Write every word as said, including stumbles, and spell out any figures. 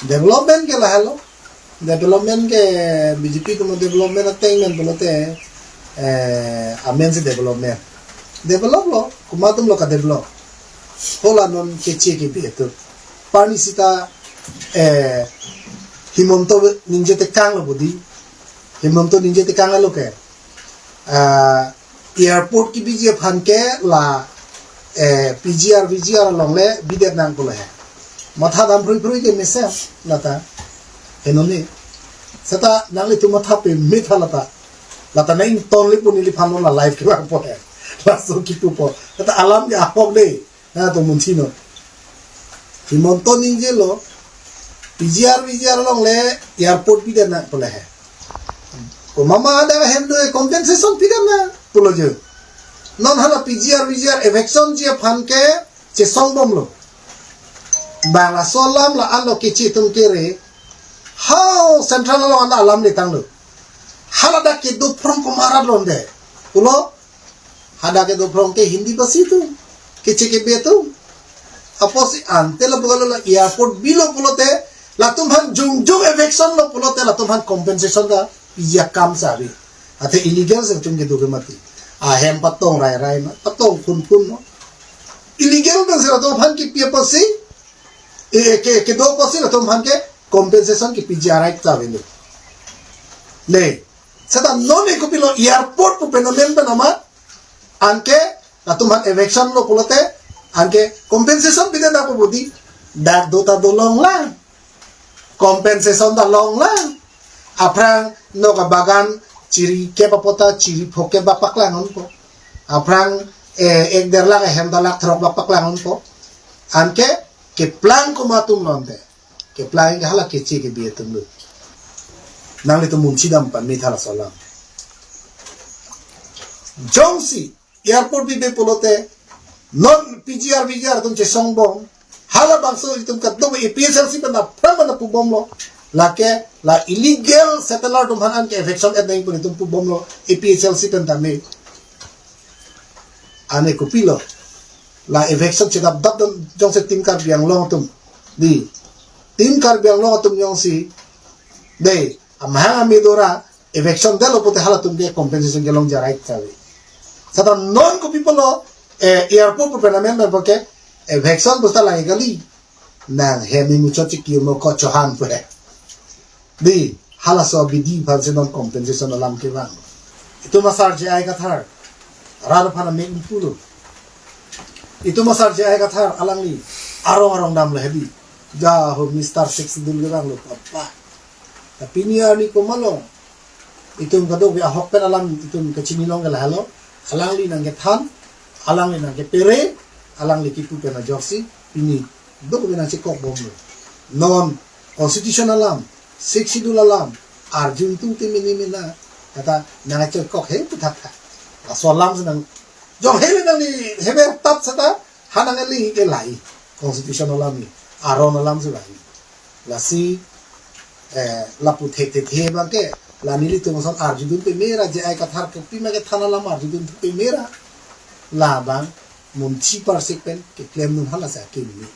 Development ke lahelo. Development ke B J P komat development ateng men pulote, eh, amen si development. Develop lo, komat atum lo ka-develop. Hala non keche kebi atum. Parni sita, eh, Himanta ningje tekang lo bodi. Himanta ningje tekang lo ke. Ah, airport kebiji aphan ke la, eh, P G R, V G R along le bidet nang pulo he. Matha dam phrui phrui ke mesen lata. Henoni. Seta nanglitum matha pame tha lata. Lata nang ton le pu neliphan lo la live kevangpo he. Laso kipupo. Seta alam ke ahok de. Nangtum munthi non. Himanta ningje lo, P G R, V G R along le airport bidet nang pulo he. Komat ma ada hem do compensation pidet nang pulo je. Non hala P G R, V G R eviction ji aphan ke chesong bom lo. Bang laso alam la-an lo keche atum kere. Hau central along anta alam letang lo. Hala dak kedo phrong komat rat lo de. Pulo, hadak kedo phrong ke Hindi basi atum, keche kebi atum. Apotsi ante la bugalo la airport bilo pulote, latum aphan jongjong eviction lo pulote, latum aphan compensation ta piji akam sari. Athe illegal si latum kedo ke mati. Ahem patong rai rai ma, patong phun phun ma. Illegal pen si latum aphan kepi apotsi, eh, ke, kedo apotsi latum aphan ke compensation kepiji a-right ta avelo. Ne, seta non e kopilo airport pu pen amen pen amat, anke latum aphan eviction lo pulote, anke compensation pidet nang pu bodi, dak do ta dolong lang. Compensation ta long lang. Aphrang nok abagan chiri kep apot ta chiri phokep bak paklang unpo. Aphrang, eh, ek der lakh ahem ta lakh throk bak paklang unpo. Anke keplang komat atum lo ante. Keplang ke hala keche kebi atum lo. Nanglitum munthi dam pame tha laso alam. Jongsi airport bibe pulote, non P G R, V G R atum chesong bom. Halabangso itum kadokave A P H L C pen aphrang pen pu bom lo. Lake la illegal settler atum aphan anke eviction et nang pu itum pu bom lo. A P H L C pen tame. Ane kopilo. La eviction chedap dap dam jongsi Team Karbi Anglong atum. Di. Team Karbi Anglong atum jongsi. Dei, amahang ame dora, eviction detlo pulote halatum ke compensation kelongji a-right ta ave. Seta non kopi pulo, eh, airport pu pen amen pen puke, eviction pusta lagi kali. Nang hem imu chot chiki mo ko chohan pu he. Di, halaso abidi aphan si non compensation alam kevang. Itum asar J I Kathar. Rat aphan amek pulo. Itum asar J I Kathar alangli arong arong dam le hedi. Ja ho Mister Sixth Schedule kevang lo papa. Tapi pini arni komat lo. Itum kadokave ahok pen alam itum kachini long ke lahelo. Alangli nangkethan, alangli nangkepere, alangli kipu pen ajoksi, pini dokave nangchekok bom lo. Non constitution alam, Sixth Schedule alam, arjun tung te mini mina, kata nangchekok he puthak tha. Laso alam si nang, jong hele nangli heber tap seta, ha nangli ke lahai, constitution alam ni, aron alam si lahai. Lasi, eh, lapu thek thethe abang ke, la nelitum ason arjudun peme ra, J I Kathar ke pima kethan alam arjudun peme ra, labang munthi parsik pen keklem dun hala sa kini.